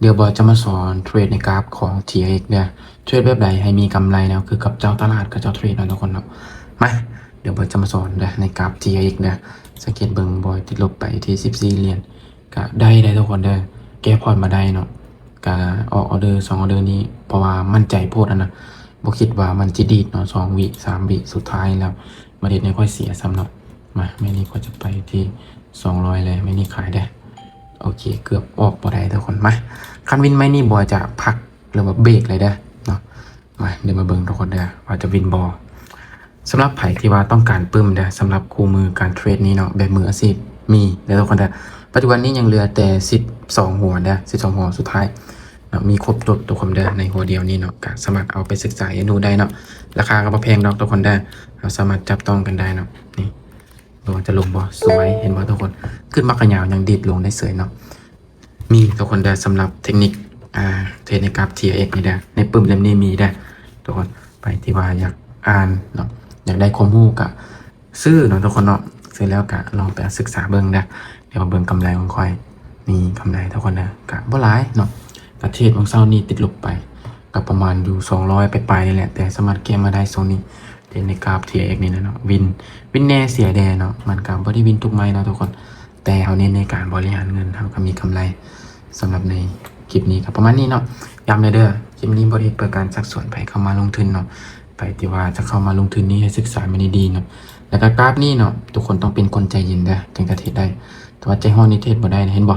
ດຽວບອຍຈະມາສອນເທຣດໃນກຣາຟຂອງ ທີອາເອັກ ເດີ. ເທຣດແບບໃດໃຫ້ມີກຳໄລເນາະ ຄືກັບເຈົ້າຕະຫຼາດເຂົາເຈົ້າເທຣດເນາະທຸກຄົນເນາະ. ມາ ດຽວບອຍຈະມາສອນເດີ ໃນກຣາຟ ທີອາເອັກ ເດີ. ສັງເກດເບິ່ງ ບອຍຕິດລົບໄປທີ່ສິບສີ່ຫຼຽນ ກະໄດ້ເດ້ທຸກຄົນເດີ. ແກ້ພອດມາໄດ້ເນາະ ກະອອກອໍເດີສອງອໍເດີນີ້ ເພາະວ່າໝັ້ນໃຈໂພດຫັ້ນນະ. ບໍ່ຄິດວ່າມັນຊິດີດເນາະ ສອງວິ ສາມວິ ສຸດທ້າຍແລ້ວມາເຮັດໃຫ້ຂ້ອຍເສຍຊ້ຳເນາະ. ມາ ແມ່ນີ້ຂ້ອຍຈະໄປທີ່ສອງຮ້ອຍເລີຍ ແມ່ນີ້ຂາຍເດີ. ໂອເຄ ເກືອບອອກບໍ່ໄດ້ທຸກຄົນ. ມາ ຄັນວິນໄມ້ນີ້ ບອຍຈະພັກ ຫຼືວ່າເບຣກເລີຍເດີເນາະ. ມາ ດຽວມາເບິ່ງທຸກຄົນເດີ ວ່າຈະວິນບໍ່. ສຳລັບໃຜທີ່ວ່າຕ້ອງການປຶ້ມເດີ ສຳລັບຄູ່ມືການເທຣດນີ້ເນາະ ແບບມືອາຊີບ ມີເດີທຸກຄົນເດີ. ປັດຈຸບັນນີ້ຍັງເຫຼືອແຕ່ສິບສອງຫົວເດີ ສິບສອງຫົວສຸດທ້າຍເນາະ ມີຄົບຈົບທຸກຄົນເດີ ໃນຫົວດຽວນີ້ເນາະ. ກະສາມາດເອົາໄປສຶກສາຮຽນຮູ້ໄດ້ເນາະ. ລາຄາກະບໍ່ແພງດອກທຸກຄົນເດີ ເຮົາສາມາດຈັບຕ້ອງກັນໄດ້ເນາະ. ນີ້ ບໍ່ວ່າຈະລົງບໍ່ ສວຍ ເຫັນບໍ່ທຸກຄົນ ຂຶ້ນມາກະຍາວ ຍັງດີດລົງໄດ້ເສີຍເນາະ. ມີທຸກຄົນເດີ ສຳລັບເທັກນິກ ອ່າ ເທຣດໃນກຣາຟ ທີອາເອັກ ນີ້ເດີ ໃນປຶ້ມເຫຼັ້ມນີ້ມີເດີທຸກຄົນ. ໃຜທີ່ວ່າຢາກອ່ານເນາະ ຢາກໄດ້ຄວາມຮູ້ກະຊື້ເນາະທຸກຄົນເນາະ. ຊື້ແລ້ວກະລອງໄປສຶກສາເບິ່ງເດີ. ດຽວມາເບິ່ງກຳໄລຂອງຂ້ອຍ. ນີ້ກຳໄລທຸກຄົນເດີ ກະບໍ່ຫຼາຍເນາະ. ກະເທຣດມື້ເຊົ້ານີ້ຕິດລົບໄປ ກະປະມານຢູ່ສອງຮ້ອຍປາຍໆນີ້ແຫຼະ ແຕ່ສາມາດແກ້ມາໄດ້ໂຊນນີ້ ເທຣດໃນກຣາຟ ທີອາເອັກ ນີ້ນະເນາະ. ວິນ ວິນແດ່ເສຍແດ່ເນາະ ມັນກະບໍ່ໄດ້ວິນທຸກໄມ້ເນາະທຸກຄົນ ແຕ່ເຮົາເນັ້ນໃນການບໍລິຫານເງິນ ເຮົາກະມີກຳໄລ. ສຳລັບໃນຄລິບນີ້ກະປະມານນີ້ເນາະ. ຢ້ຳແດ່ເດີ ຄລິບນີ້ບໍ່ໄດ້ເປີດການຊັກຊວນໃຜເຂົ້າມາລົງທຶນເນາະ. ໃຜທີ່ວ່າຈະເຂົ້າມາລົງທຶນນີ້ໃຫ້ສຶກສາມັນດີໆເນາະ. ແລ້ວກະກຣາຟນີ້ເນາະ ທຸກຄົນຕ້ອງເປັນຄົນໃຈເຢັນເດີ ຈຶ່ງຈະເທຣດໄດ້. ແຕ່ວ່າໃຈຮ້ອນນີ້ເທຣດບໍ່ໄດ້ນະ ເຫັນບໍ່